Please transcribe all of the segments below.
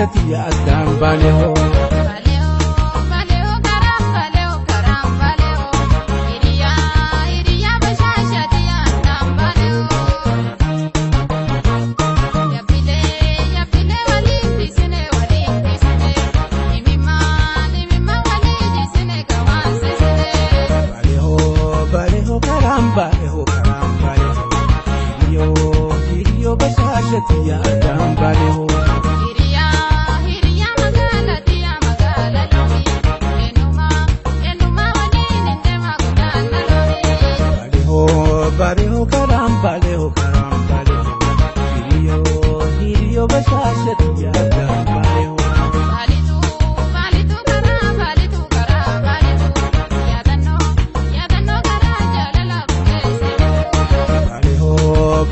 bashaashati addaan baane hoo.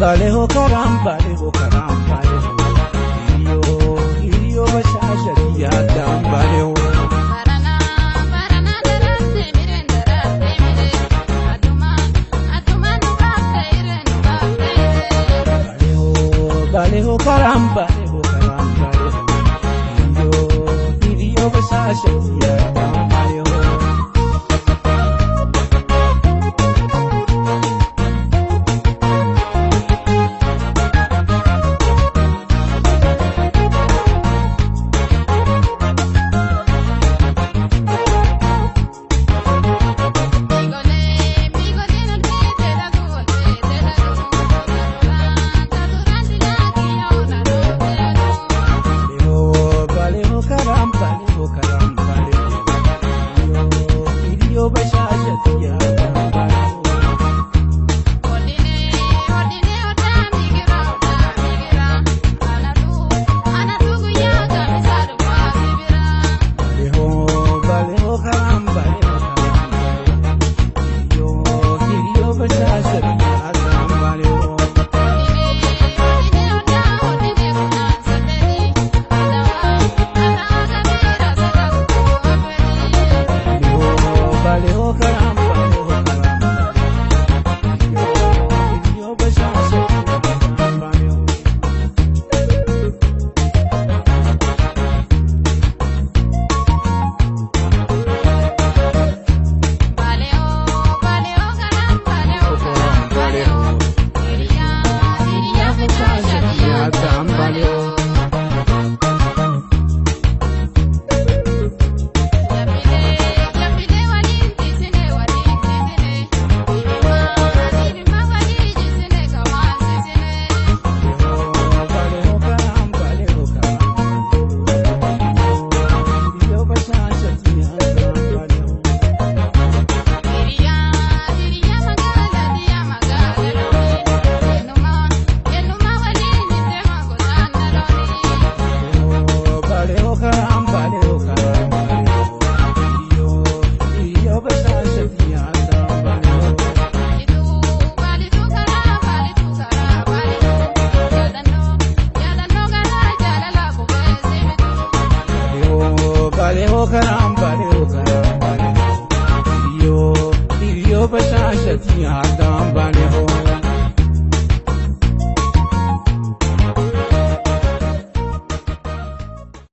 Baleho karam, baleho karam, baleho. Hiriyo, hiriyo bashashati addaan baleho. Barana, barana daratte mire daratte mire. Aduma, aduma nu baafte ire nu baafte ire. Baleho, baleho karam, baleho karam, baleho. Hiriyo, hiriyo bashashati addaan baleho. Karam, baleho karam, baleho. Hiriyo, hiriyo bashashati addaan baleho.